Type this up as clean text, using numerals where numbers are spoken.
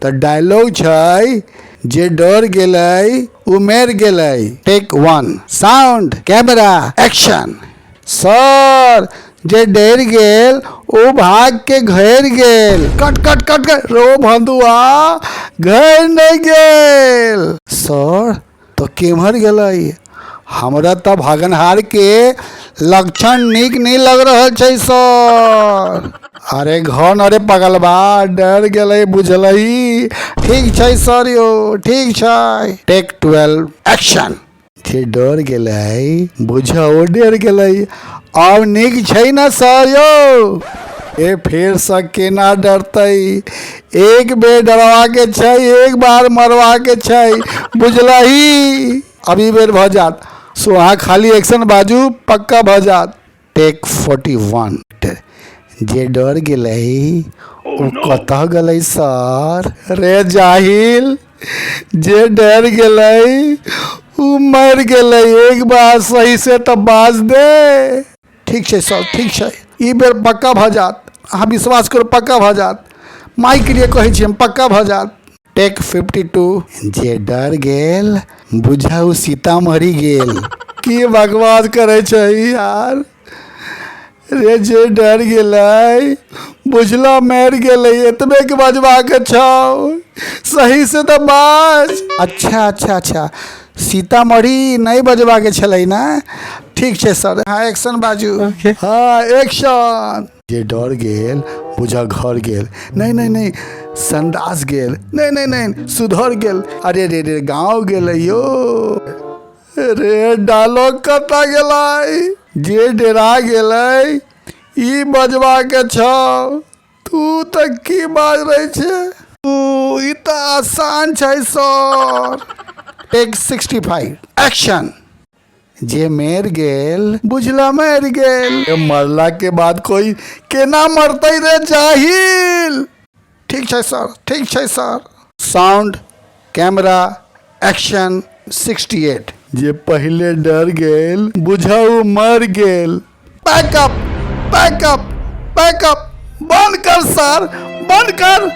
तऽ डायलॉग छै जे डर गेलै ओ मरि गेलै। Take 1, sound, camera, action. Sir, जे डरि गेल ओ भाग के घर गेल। कट कट कट कट, रो भंदुआ घर नहीं गेल। सर, तो केम्हर गेलै? हमरा तऽ भागनहार के लक्षण नीक नहीं लग रहल छै सर। अरे घन, अरे पगलबा, डर गेलै बुझलही। ठीक छै सर यौ, ठीक छै। Take 12, action. जे डर गेलै बुझ ओ डर गेलै। आब नीक छै ने सर यौ? ए फेरसँ केना डरतै? एक बेर डरबाके छै, एक बार मरबाके छै, बुझलही? अभी बेर भऽ जात। सो अहाँ खाली एक्शन बाजू, पक्का भऽ जात। टेक 41। जे डर गेलै ओ कतऽ गेलै सर? रे जाहिल, जे डर गेलै ओ मरि गेलै। एक बार सही से तऽ बाज दे। ठीक छै सर, ठीक छै। ई बेर पक्का भऽ जात, अहाँ विश्वास करू, पक्का भऽ जात। माइक लिए कहै छी हम, पक्का भऽ जात। टेक 52। जे डर गेल बुझाउ सीतामढ़ी गेल। की बकवास करै छै यार? रे, जे डर गेलै बुझला मरि गेलै, एतबे के बजबाके छौ, सही से तऽ बाज। अच्छा अच्छा अच्छा, सीतामढ़ी नहि बजबाके छलै ने? ठीक छै सर। हँ, एक्शन बाजू। हँ, एक्शन। जे डर गेल बुझा घर गेल। नहि नहि नहि, संडास गेल। नहि नहि नहि, सुधर गेल। अरे रे रे, गाँव गेलै यौ। रे, डायलॉग कतऽ गेलै? जे डेरा गेलै ई बजबाके छौ, तू तऽ की बाज रहै छै तू? ई तऽ आसान छै सर। Tech 65, action. जे मरि गेल बुझला मरि गेल। ए, मरला के बाद कोई केना मरतै रे जाहिल? ठीक छै सर, ठीक छै सर। Sound, camera, action. 68। जे पहिले डर गेल बुझाउ मर गेल। Pack up, pack up, pack up. बंद कर सर, बंद कर।